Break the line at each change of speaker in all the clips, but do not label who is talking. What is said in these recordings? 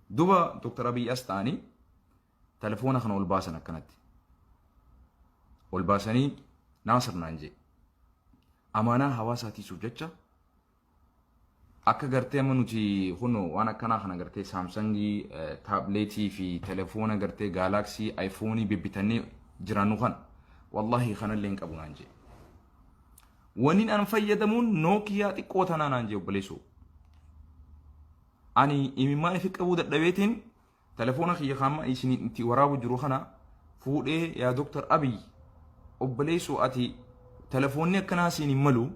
Duba Dr. Abiy as ta'anii telefoona kana ol baasan akkanatti. Ol baasanii Naasir naan jee. Amaanaa hawaasaa tiisuuf jecha akka gartee amma nuti kunoo waan akkanaa kana gartee saamsangii taableetii fi telefoona gartee gaalaaksii ayifoonii bibbitannee jiraannu kana wallaahi kanallee hin qabu naan jee. Waniin an fayyadamuun nookiyaa xiqqoo tanaa naan jee obboleessoo. Ani imimmaan ifi qabuu dadhabeetiin telefoona kiyya kaamma isin itti waraabu jiru kana fuudhee, yaa Dr. Abiy obboleessoo, ati telefoonni akkanaa siin hin malu,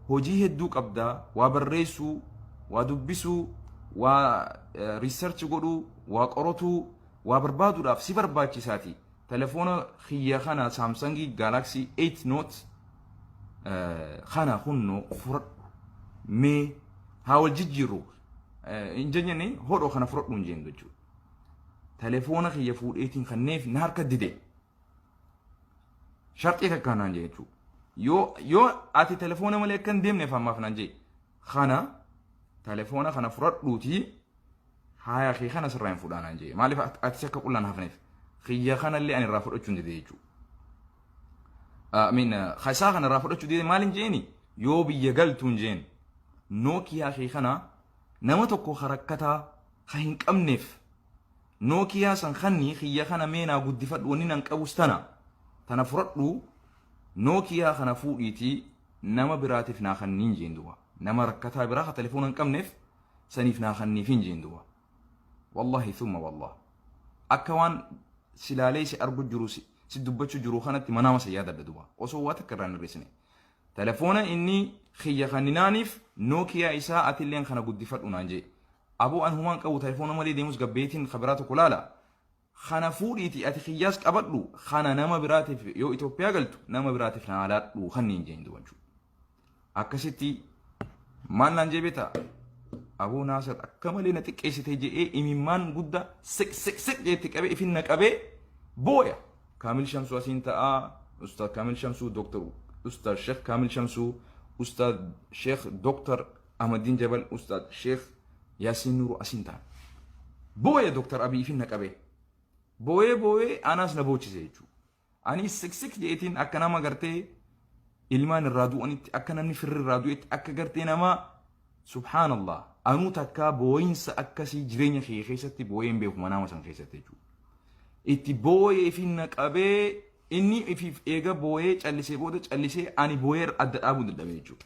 hojii hedduu qabda, waa barreessuu, waa dubbisuu, waa research godhuu, waa qoratuu, waa barbaaduudhaaf si barbaachisaati. Telefoona kiyya kana Samsungii Galaxy 8 Note kana kunnoo fudhadhu, mee haa wal jijjiirru hin jennee, hodhoo kana fudhadhu hin jeen jechuudha. Telefoona kiyya fuudheetiin kanneef na harka dide. Sharxii takka naan jee jechuudha. Yoo ati telefoona malee akka hin deemneef ammaaf naan jee, kana telefoona kana fudhadhuutii haaya kee kana sirraa hin fudhaa naan jee. Maaliif atis akka qullaan hafneef kiyya kanallee ani irraa fudhachuu hin dide jechuudha. I mean, isaa kana irraa fudhachuu dide. Maal hin jeeni? Yoo biyya galtu hin jeen, Nookiyaa kee kana nama tokko harakkataa ka hin qabneef Nookiyaa san kanni, kiyya kana mee naa guddifadhu, wanni nan qabus tana tana fudhadhu, Nookiyaa kana fuudhiitii nama biraatiif naa kanniin jeen duba. Nama rakkataa biraa ka telefoona hin qabneef saniif naa kanniif hin jeen duba. Wallahi thumma wallah. Akka waan silaalee si argu jiru si dubbachuu jiru kanatti manaama sa yaadadha duba. Osoo waa takka irraa hin hir'isne. Telefoona inni kiyya kanninaaniif Nookiyaa isaa atilleen kana guddifadhu naan jee. Aboo an humaan qabu, telefoona malee deemus gabbeetiin ka biraa tokko laala. Kana fuudhiiti ati kiyyaas qabadhu, kana nama biraatiif yoo Itoophiyaa galtu nama biraatiif naa laadhu kanniin jeen duba jechuudha. Akkasitti maal naan jee beektaa? Aboo Naasir, akka malee na xiqqeessite je'ee imimmaan guddaa siq siq siq jeetti qabee ifin na qabee booya. Kaamil Shamsuu asiin ta'aa, Ustaad Kaamil Shamsuu, Dooktar Ustaad Sheekh Kaamil Shamsuu, Ustaad Sheekh Dooktar Ahmadiin Jabal, Ustaad Sheekh Yaasiin Nuuruu asiin ta'a. Booya Dooktar Abiy ifin na qabee. Booyee booyee anaas na boochise jechuudha. Ani siq siq jeetiin akka nama gartee ilmaan irraa du'anitti, akka namni firri irraa du'etti, akka gartee nama subhaanallah, anuu takkaa booyinsa akkasii jireenya kiyya keessatti booyee hin beeku manaama san keessatti jechuudha. Itti booyee fi na qabee inni ifiif eega booyee callisee booda callisee ani booyee adda dhaabuu dadhabe jechuudha.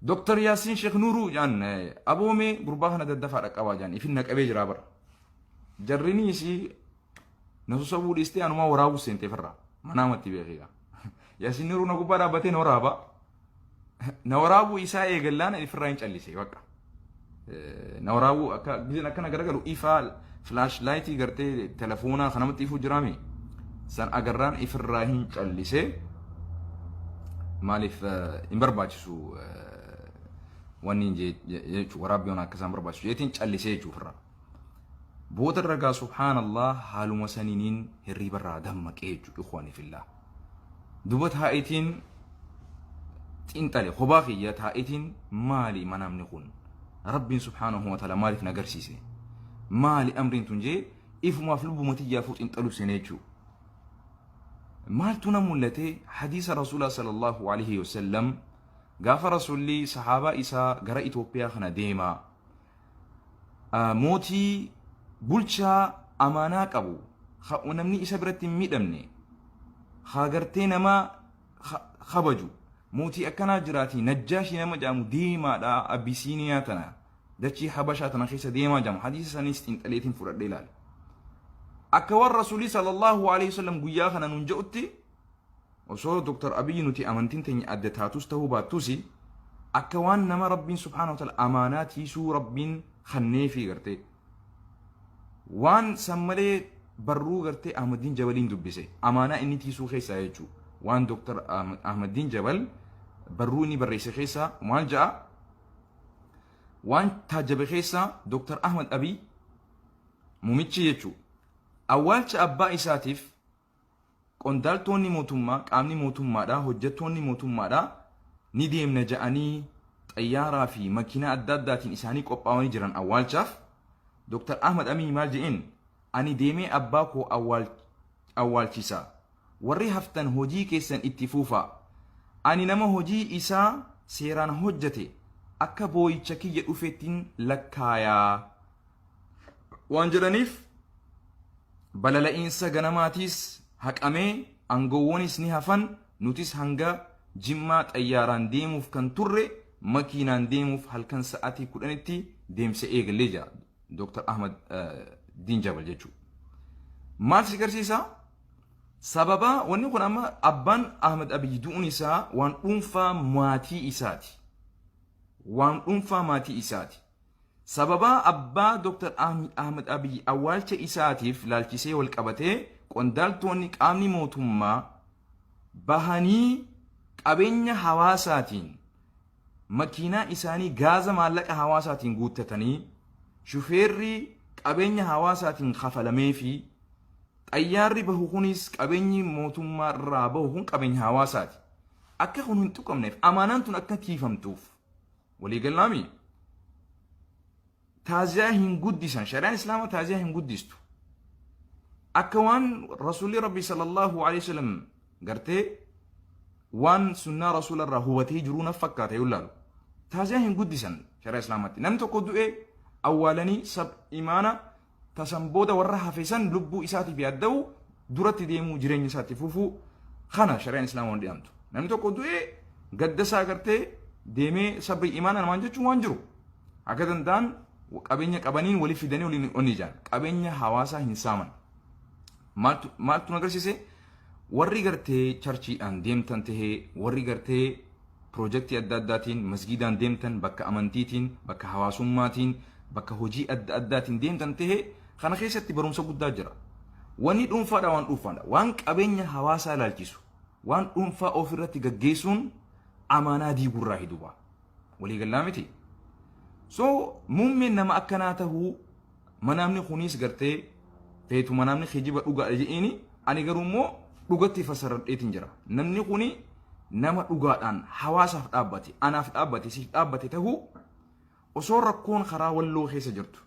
Dr. Yaasiin Sheekh Nuuruu jaan, aboomee gurbaa kana daddafaa dhaqqabaa jaan, ifin na qabee jira bara. Jarriniis na sosobuu dhiistee anumaa waraabuu seentee farraa manaamatti beekiga. Yaasiin Nuuruu na gubbaa dhaabbatee na waraaba. Na waraabuu isaa eegallaan ifirraa hin callisee bakka. Na waraabuu akka gizeen akkana garagalu ifaa flash lightii gartee telefoonaa kanamatti ifuu jiraami. San agarraan ifirraa hin callisee, maaliif hin barbaachisu wanni jechuun waraabbiin akka isaan barbaachisu jeetiin callisee jechuuf irraa. Booda irra gaa subhaanallah haaluma saniiniin hirriiba irraa dammaqee jechuudha, ikhwaani fillah. Duba taa'itiin xiinxale kophaa kiyya taa'itiin, maali manaamni kun, Rabbiin subhaanahu wa ta'ala maaliif na agarsiise, maali amriin tun jee ifumaaf lubbuma tiyyaafuu xiinxaluu seenee jechuudha. Maaltu na mul'ate? Hadiisa Rasuulaa sallallahu alaihi wasallam, gaafa Rasuulli sahaabaa isaa gara Itoophiyaa kana deemaa mootii bulchaa amaanaa qabu, namni isa biratti hin miidhamne, haa gartee nama kabaju, mootii akkanaa jiraatii Najjaashii nama jedhamu deemaadha, Abisiiniyaa tana, dachii Habashaa tana keessa deemaa jedhamu, hadiisa sanis xiinxaleetiin fudhadhee ilaale. Akka warra Rasuulii sallallahu alaihi wasallam guyyaa kana nuun jedhutti, osoo Dr. Abiyyi nuti amantiin teenya adda taatus ta'uu baattus, akka waan nama Rabbiin subhaanahu wa ta'ala amaanaa tiisuu Rabbiin kanneefii gartee waan san malee barruu gartee Ahmadiin Jabaliin dubbise, amaanaa inni tiisuu keessaa jechuu, waan Dr. Ahmadiin Jabal barruu inni barreesse keessaa maal ja'a, waan taajjabe keessaa Dr. Ahmad Abiy mumichi jechuu awwaalcha abbaa isaatiif qondaaltonni mootummaa, qaamni mootummaadha, hojjettoonni mootummaadha ni deemna ja'anii xayyaaraa fi makiinaa adda addaatiin isaanii qophaa'anii jiran awwaalchaaf. Dr. Ahmad Abiy maal je'een? Ani deemee abbaa koo awwaalchisa. Warri haftan hojii keessan itti fuufaa. Ani nama hojii isaa seeraan hojjate akka boo'icha kiyya dhufeettiin lakkaayaa. Waan jedhaniif balala'iinsa ganamaatiis haqamee, aangoowwanis ni hafan. Nutis hanga Jimmaa xayyaaraan deemuuf kan turre makiinaan deemuuf halkan sa'aatii 10tti deemsa eegallee jira. Dr. Ahmad Diin Jabal jechuudha. Maal si agarsiisa? Sababa wanni kun amma abbaan Ahmad Abiy du'uun isaa waan dhuunfaa maatii isaati. Waan dhuunfaa maatii isaati. Sababa abbaa Dr. Ahmad Abiy awwaalcha isaatiif laalchisee wal qabatee qondaaltonni qaamni mootummaa bahanii qabeenya hawaasaatiin makiinaa isaanii gaaza maallaqa hawaasaatiin guuttatanii, shufeerri qabeenya hawaasaatiin kafalamee fi xayyaarri bahu kunis qabeenyi mootummaa irraa bahu kun qabeenya hawaasaati. Akka kun hin tuqamneef, amaanaan tun akka tiifamtuuf, waliigalaami, taaziyaa hin guddisan. Shari'aan Islaamaa taaziyaa hin guddistu. Akka waan Rasuulli Rabbi sallallahu alaihi wasallam gartee waan sunnaa Rasuula irraa hubatee jiruu na fakkaata yoo ilaalu. Taaziyaa hin guddisan shari'aa Islaamaatti. Namni tokko du'ee awwaalanii sab imaana tasan booda warra hafe san lubbuu isaatiif yaadda'u, duratti deemuu, jireenya isaatti fufuu kana shari'aan Islaamaa waan dhiyaamtu. Namni tokko du'ee gadda isaa gartee deemee sabri imaana namaan jechuun waan jiru. Akka danda'an qabeenya qabaniin walii fidanii waliin onni ijaan qabeenya hawaasaa hin saaman. Maaltu agarsiise? Warri gartee churchiidhaan deemtan tahee, warri gartee piroojeektii adda addaatiin masgiidaan deemtan, bakka amantiitiin, bakka hawaasummaatiin, bakka hojii adda addaatiin deemtan tahee, kana keessatti barumsa guddaa jira. Wanni dhuunfaadha waan dhuunfaadha. Waan qabeenya hawaasaa ilaalchisu waan dhuunfaa ofirratti gaggeessuun amaanaa diigurraa hiduba. Waliigallaa miti. So muummeen nama akkanaa tahuu manaamni kunis gartee feetu manaamni kijiba dhugaadha jedheeni, ani garuu immoo dhugatti fassarradheetiin jira. Namni kuni nama dhugaadhaan hawaasaaf dhaabbate, anaaf dhaabbate, siif dhaabbate tahuu, osoo rakkoon karaa Walloo keessa jirtu,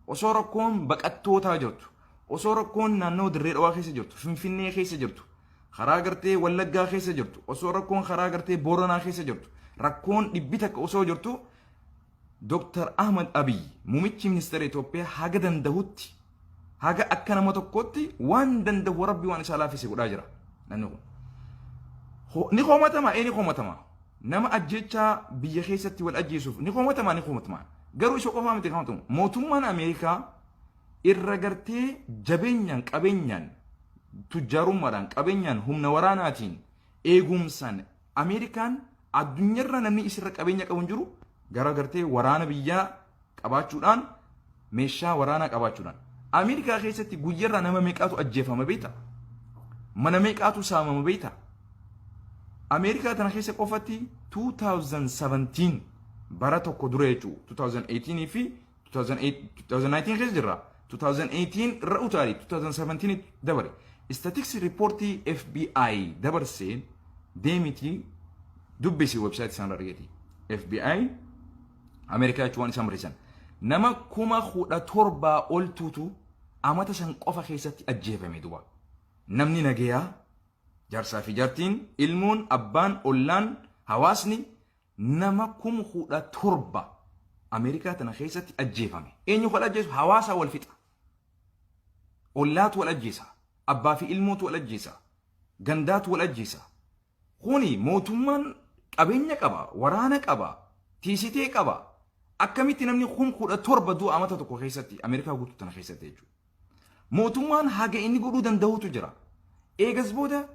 osoo rakkoon baqattootaa jirtu, osoo rakkoon naannoo Dirree Dhawaa keessa jirtu, Finfinnee keessa jirtu, karaa gartee Wallaggaa keessa jirtu, osoo rakkoon karaa gartee Booranaa keessa jirtu, rakkoon 100 osoo jirtu, Dr. Ahmad Abiy muummichi ministeera Itoophiyaa haga dandahutti, haga akka nama tokkotti waan dandahu Rabbi waan isaa laaffise godhaa jira namni kun. Ni komatama, ee ni komatama. Nama ajjechaa biyya keessatti wal ajjeesuuf ni komatama, ni komatama. Garuu isa qofaa miti komatamu. Mootummaan Ameerikaa irra gartee jabeenyaan, qabeenyaan, tujjaarummaadhaan, qabeenyaan, humna waraanaatiin, eegumsaan Ameerikaan addunyaarra namni isirra qabeenya qabu hin jiru, gara gartee waraana biyyaa qabaachuudhaan, meeshaa waraanaa qabaachuudhaan. Ameerikaa keessatti guyyarraa nama meeqaatu ajjeefama beekta? Mana meeqaatu saamama beekta? Ameerikaa tana keessa qofatti 2017, bara tokko dura jechuudha, 2018 fi 2019 keessa jirra. 2018 irra utaali 2017 dabare. Statistics reportii FBI dabarsee deemiti dubbisi, website isaan argati. FBI Ameerikaa jechuun waan isaan barreessan. Nama 17,000 oltuutu amata san qofa keessatti ajjeefame duba. Namni nagayaa, jaarsaa fi jaartiin, ilmoon, abbaan, ollaan, hawaasni nama 17,000 Ameerikaa tana keessatti ajjeefame. Eenyu wal ajjeesu? Hawaasa wal fixa. Ollaatu wal ajjeesa. Abbaa fi ilmootu wal ajjeesa. Gandaatu wal ajjeesa. Kuni mootummaan qabeenya qaba, waraana qaba, tiisitee qaba. Akkamitti namni 17,000 du'a amata tokko keessatti Ameerikaa guutuu tana keessatti jechuudha? Mootummaan haga inni godhuu danda'utu jira. Eegas booda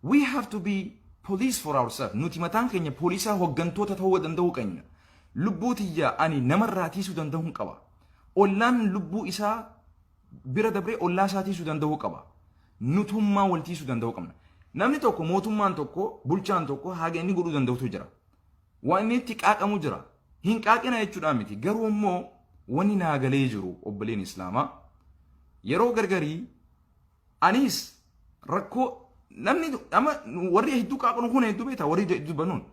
we have to be police for ourselves. Nuti mataan keenya poolisaa hooggantoota ta'uu danda'uu qabna. Lubbuu tiyya ani namarraa tiisuu danda'uun qaba. Ollaan lubbuu isaa bira dabree ollaa isaa tiisuu danda'uu qaba. Nutummaa wal tiisuu danda'uu qabna. Namni tokko, mootummaan tokko, bulchaan tokko haga inni godhuu danda'utu jira. Waan inni itti qaaqamu jira. Hin qaaqina jechuudhaan miti. Garuu immoo wanni naagalee jiru, obboleen Islaamaa, yeroo gargarii anis rakkoo namni amma warri hedduu qaaqnu kun hedduu beektaa, warri hedduu bannuun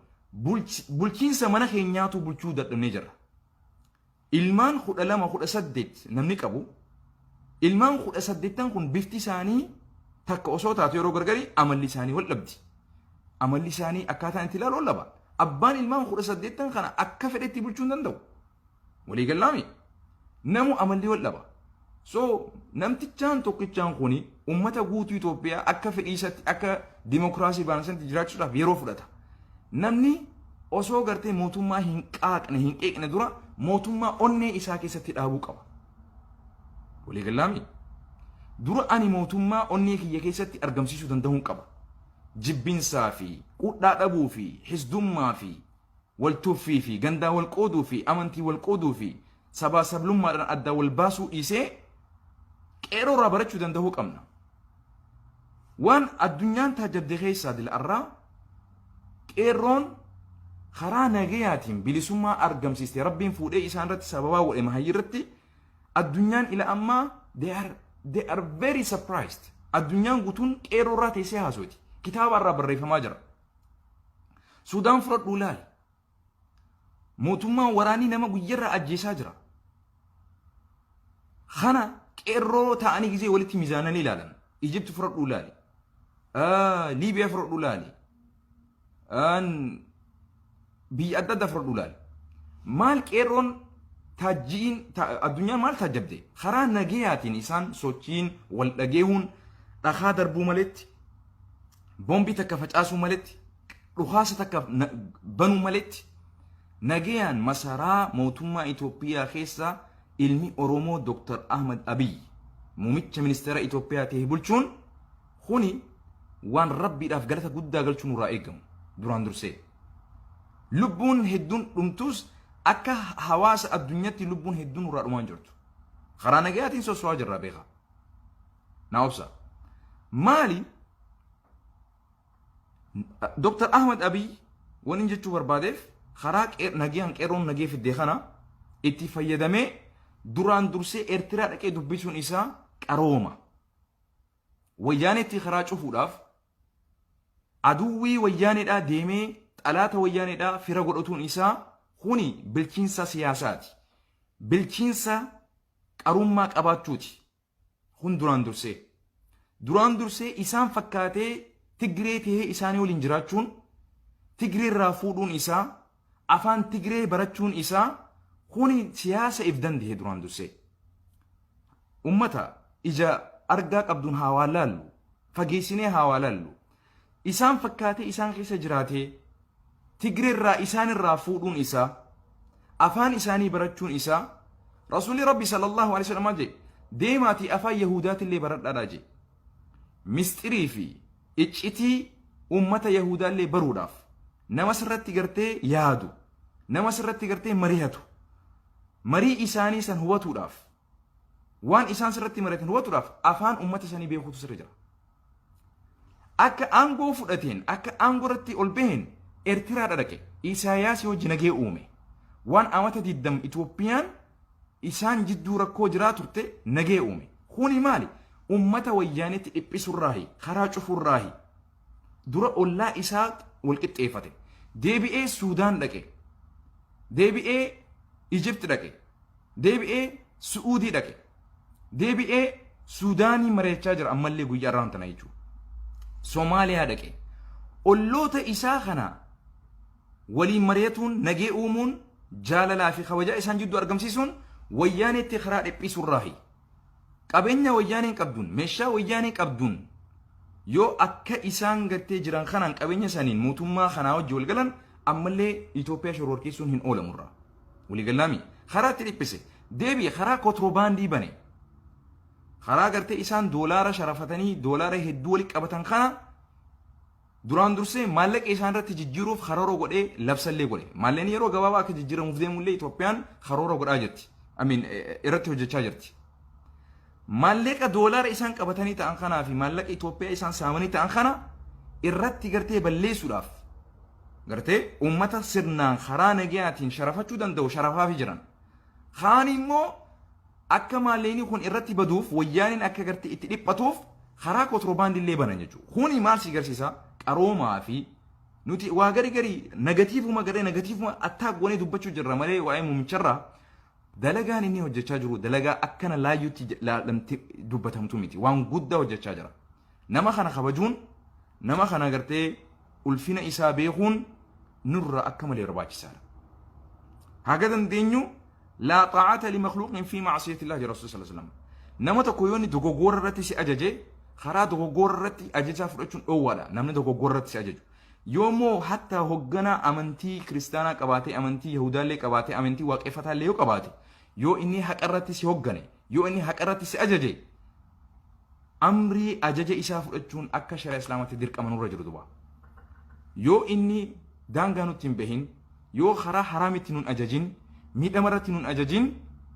bulchiinsa mana keenyaatu bulchuu dadhabnee jirra. Ilmaan 12, 18 namni qabu, ilmaan 18n kun bifti isaanii takka osoo taatu yeroo gargarii amalli isaanii wal dhabdi. Amalli isaanii akkaataan itti ilaalu wal dhaba. Abbaan ilmaan 18n kana akka fedhetti bulchuu hin danda'u. Walii gallaami? Namu amalli wal dhaba. So namtichaan tokkichaan kuni ummata guutuu Itoophiyaa akka fedhii isaatti, akka dimokiraasii baansantti jiraachuudhaaf yeroo fudhata. Namni osoo gartee mootummaa hin qaaqne, hin qeeqne dura mootummaa onnee isaa keessatti dhaabuu qaba. Walii gallaami? Dura ani mootummaa onnee kiyya keessatti argamsiisuu danda'uun qaba. Jibbinsaa fi qudhaa dhabuu fi hisdummaa fi wal tuffii fi gandaa wal qooduu fi amantii wal qooduu fi sabaa sablummaadhaan addaa wal baasuu dhiisee qeeroo irraa barachuu danda'uu qabna. Waan addunyaan taajjabde keessaa dil'arraa qeerroon karaa nagayaatiin bilisummaa argamsiiste, Rabbiin fuudhee isaan irratti sababaa godhe mahayyii irratti, addunyaan ila ammaa they are very surprised. Addunyaan guutuun qeerroo irraa teessee haasoti. Kitaaba irraa barreeffamaa jira. Suudaan fudhadhuu ilaali. Mootummaan waraanii nama guyyarraa ajjeesaa jira. Kana qeerroo ta'anii gizee walitti mizaananii ilaalan. Ijipti fudhadhuu ilaali. Liibiyaa fudhadhuu ilaali. Biyya adda addaa fudhadhuu ilaali. Maal qeerroon taajjiin addunyaan maal taajjabde? Karaa nagayaatiin isaan sochiin wal dhageehuun, dhakaa darbuu maletti, boombii takka facaasuu maletti, dhukaasa takka banuu maletti, nagayaan masaraa mootummaa Itoophiyaa keessa ilmi Oromoo Dr. Ahmad Abiy muumicha ministeera Itoophiyaa ta'e bulchuun kuni waan Rabbiidhaaf galata guddaa galchuun nurraa eegamu duraan dursee. Lubbuun hedduun dhumtus akka hawaasa addunyaatti lubbuun hedduun nurraa dhumaan jirtu. Karaa nagayaatiin sosso'aa jirra, beekaa. Naa obsa. Maali Dr. Ahmad Abiy waan inni jechuu barbaadeef, karaa nagayaan qeerroon nagee fidde kana itti fayyadamee duraan dursee Eertiraa dhaqee dubbisuun isaa qarooma. Wayyaaneetti karaa cufuudhaaf aduwwii wayyaaneedhaa deemee xalaata wayyaaneedhaa fira godhatuun isaa kuni bilchiinsa siyaasaati. Bilchiinsa qarummaa qabaachuuti. Kun duraan dursee. Duraan dursee isaan fakkaatee Tigree tahee isaanii waliin jiraachuun, Tigree irraa fuudhuun isaa, afaan Tigree barachuun isaa kuni siyaasa if danda'e duraan dursee. Ummata ija argaa qabduun haa waa laallu. Fageessinee haa waa laallu. Isaan fakkaatee isaan keessa jiraatee Tigree irraa isaan irraa fuudhuun isaa, afaan isaanii barachuun isaa, Rasuulli Rabbi sallallahu alaihi wasallam maal jedhe? Deemaatii afaan Yahudaatillee baradhaadhaa jedhe. Mistirii fi iccitii ummata Yahudaallee baruudhaaf nama sirratti gartee yaadu, nama sirratti gartee marihatu, marii isaanii san hubatuudhaaf, waan isaan sirratti mari'atan hubatuudhaaf afaan ummata sanii beekuutu sirra jira. Akka aangoo fudhateen, akka aangoo irratti ol baheen Eertiraa dhaqe. Isaayaas wajji nagee uume. Waan amata 20 Itoophiyaan isaan jidduu rakkoo jiraa turte nagee uume. Kuni maali? Ummata wayyaanetti dhiphisurraahi, karaa cufurraahi. Dura ollaa isaa wal qixxeeffate. Deebi'ee Suudaan dhaqe. Deebi'ee Ijipt dhaqe. Deebi'ee Su'uudii dhaqe. Deebi'ee Suudaanii mari'achaa jira ammallee guyyaa irraa tana jechuudha. Somaaliyaa dhaqe. Olloota isaa kana waliin mari'atuun, nagee uumuun, jaalalaa fi kabajaa isaan jidduu argamsiisuun wayyaaneetti karaa dhiphisurraahi. Qabeenya wayyaaneen qabduun, meeshaa wayyaanee qabduun, yoo akka isaan gartee jiran kanaan qabeenya saniin mootummaa kanaa wajji wal galan ammallee Itoophiyaa shororkeessuun hin oolamurraa. Waliigalaami karaa itti dhiphise. Deebi'e karaa kotrobaandii bane. Karaa gartee isaan doolaara sharafatanii doolaara hedduu walitti qabatan kana duraan dursee maallaqa isaan irratti jijjiiruuf karoora godhee labsallee godhe. Maallaqni yeroo gabaabaa akka jijjiiramuuf deemullee Itoophiyaan karoora godhaa jirti. I mean, irratti hojjechaa jirti. Maallaqa doolaara isaan qabatanii ta'an kanaa fi maallaqa Itoophiyaa isaan saamanii ta'an kana irratti gartee balleessuudhaaf gartee uummata sirnaan karaa nagayaatiin sharafachuu danda'u sharafaafi jiran. Kaan immoo akka maallaqni kun irratti baduuf, wayyaaniin akka gartee itti dhiphatuuf karaa kotrobaandii illee banan jechuudha. Kuni maal si agarsiisa? Qaroomaa fi nuti waa gari gari negativeuma garee negativeuma attaa goonee dubbachuu jirra malee waa'ee muumicharraa Dalagaan inni hojjechaa jiru dalagaa akkana laayyutti laalamtee dubbatamtu miti. Waan guddaa hojjechaa jira. Nama kana kabajuun, nama kana gartee ulfina isaa beekuun nurra akka malee barbaachisaadha. Haga dandeenyu laa xaa'ata li makhluuqin fi ma'siyati Illaahi jedha Rasuulli sallallahu alaihi wasallam. Nama tokko yoo inni dogoggora irratti si ajaje, karaa dogoggora irratti ajajaa fudhachuun dhoowwaadha. Namni dogoggora irratti si ajaju. Yoo immoo hatta hogganaa amantii kiristaanaa qabaatee, amantii Yahudaallee qabaatee, amantii waaqeffataallee yoo qabaate, yoo inni haqa irratti si hoggane, yoo inni haqa irratti si ajaje, amrii ajaja isaa fudhachuun akka shari'a Islaamaatti dirqama nurra jiru duba. Yoo inni daangaa nutti hin bahin, yoo karaa haraamitti nun ajajin, miidhama irratti nun ajajin,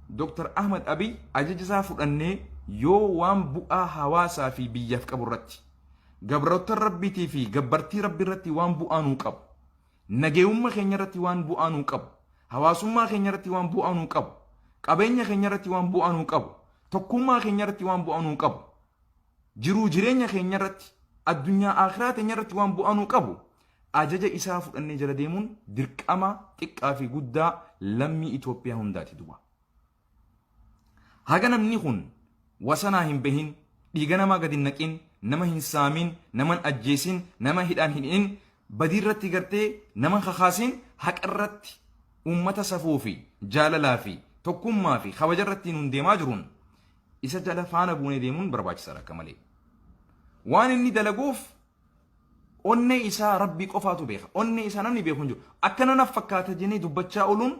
Dr. Ahmad Abiy ajaja isaa fudhannee, yoo waan bu'aa hawaasaa fi biyyaaf qabu irratti, gabroota Rabbiitii fi gabbartii Rabbi irratti waan bu'aa nuu qabu, nageeyummaa keenya irratti waan bu'aa nuu qabu, hawaasummaa keenya irratti waan bu'aa nuu qabu, qabeenya keenya irratti waan bu'aa nuu qabu, tokkummaa keenya irratti waan bu'aa nuu qabu, jiruu jireenya keenya irratti, addunyaa akhiraa teenya irratti waan bu'aa nuu qabu, ajaja isaa fudhannee jala deemuun dirqama xiqqaa fi guddaa lammii Itoophiyaa hundaati duba. Haga namni kun wasanaa hin bahin, dhiiga namaa gadi hin naqin, nama hin saamin, nama hin ajjeesin, nama hidhaan hin hidhin, badii irratti gartee nama hin kakaasin, haqa irratti uummata safuu fi jaalalaa fi tokkummaa fi kabaja irratti nuun deemaa jiruun isa jala faana buunee deemuun barbaachisaadha akka malee. Waan inni dalaguuf onnee isaa Rabbii qofaatu beeka. Onnee isaa namni beeku hin jiru. Akkana naf fakkaata jennee dubbachaa ooluun,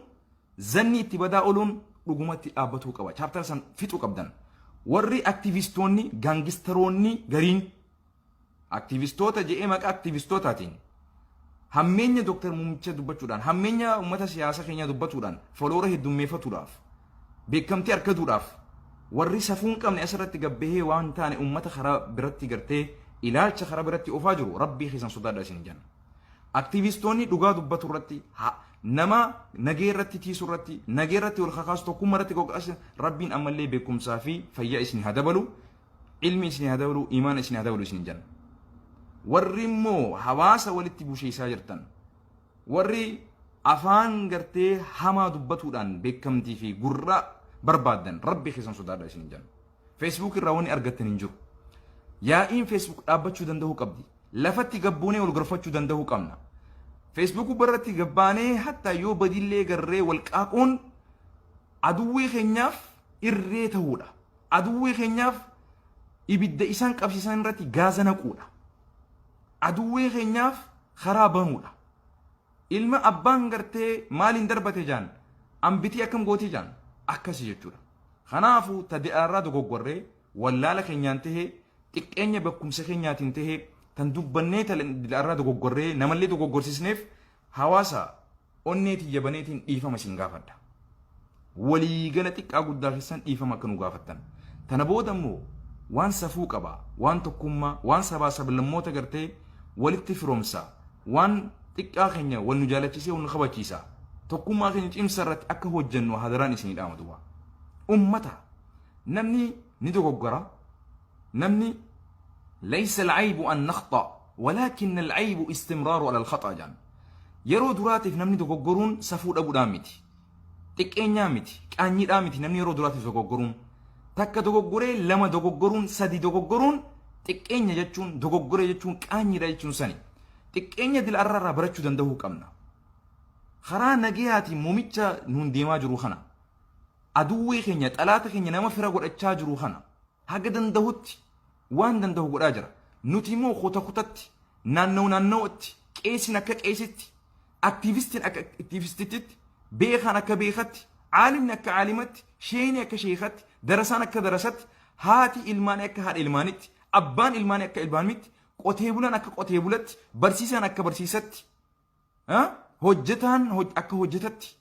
zanni itti badaa ooluun dhugumatti dhaabbatuu qaba. Chapter san fixuu qabdan. Warri aktivistoonni, gaangistaroonni gariin aktivistoota je'ee maqaa aktivistootaatiin hammeenya Dooktar Muummicha dubbachuudhaan, hammeenya uummata siyaasa keenyaa dubbatuudhaan, follower heddummeeffatuudhaaf, beekamtii argatuudhaaf warri safuu hin qabne asirratti gabbahee waan taane uummata karaa biratti gartee ilaalcha karaa biratti oofaa jiru, Rabbii keessan sodaadha isin jenna. Aktivistoonni dhugaa dubbatu irratti, nama nagee irratti tiisu irratti, nagee irratti wal kakaasu, tokkummaa irratti qophaa'u, Rabbiin ammallee beekumsaa fi fayyaa isin haa dabalu, ilmi isin haa dabalu, imaana isin haa dabalu isin jenna. Warri immoo hawaasa walitti busheessaa jirtan, warri afaan gartee hamaa dubbatuudhaan beekamtii fi gurra barbaaddan, Rabbi keessan sodaadha isin jenna. Facebook irraa wanni argattan hin jiru. Yaa'iin Facebook dhaabbachuu danda'uu qabdi. Lafatti gabbuunee wal gorfachuu danda'uu qabna. Facebook irratti gabbaanee hatta yoo badillee garree wal qaaquun aduwwii keenyaaf irree ta'uudha. Aduwwii keenyaaf ibidda isaan qabsiisan irratti gaaza naquudha. Aduwwii keenyaaf karaa banuudha. Ilma abbaan gartee maaliin darbate jaan, ambitii akkam gootii jaan, akkasi jechuudha. Kanaafuu tadi'aarraa dogoggorree wallaala keenyaan tahee, xiqqeenya beekumsa keenyaatiin tahee, tan dubbannee tadi'aarraa dogoggorree namallee dogoggorsiisneef, hawaasa onnee tiyya baneetiin dhiifama isin gaafadha. Waliigala xiqqaa guddaa keessan dhiifama akka nu gaafattan. Tana booda immoo waan safuu qaba, waan tokkummaa, waan sabaa sablammoota gartee walitti firoomsa, waan xiqqaa keenya wal nu jaalachisee wal nu kabachiisa, tokkummaa keenya cimsa irratti akka hojjennu hadaraan isinii dhaama duba. Ummata namni ni dogoggora, namni laysa al-aybu an nakhta walakin al-aybu istimraaru ala al-khata jaan. Yeroo duraatiif namni dogoggoruun safuu dhabuudhaan miti. Xiqqeenyaa miti, qaanyiidhaa miti namni yeroo duraatiif dogoggoruun. Takka dogoggoree, lama dogoggoruun, sadi dogoggoruun xiqqeenya jechuun, dogoggoree jechuun qaanyiidha jechuun sani. Xiqqeenya dila irraa barachuu danda'uu qabna. Karaa nagayaatiin muumicha nuun deemaa jiru kana, aduwwii keenya, xalaata keenya nama fira godhachaa jiru kana, haga danda'utti waan danda'u godhaa jira. Nuti immoo kuta kutatti, naannoo naannootti, qeesiin akka qeesitti, aktiivistiin akka aktiivistitti, beekaan akka beekatti, caalimni akka caalimatti, sheeni akka sheekatti, darasaan akka darasatti, haati ilmaanii akka haadha ilmaanitti, abbaan ilmaanii akka ilmaanitti, qotee bulaan akka qotee bulatti, barsiisaan akka barsiisatti, hojjetaan akka hojjetatti,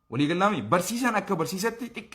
waliigalaami barsiisaan akka barsiisatti xiqqaa.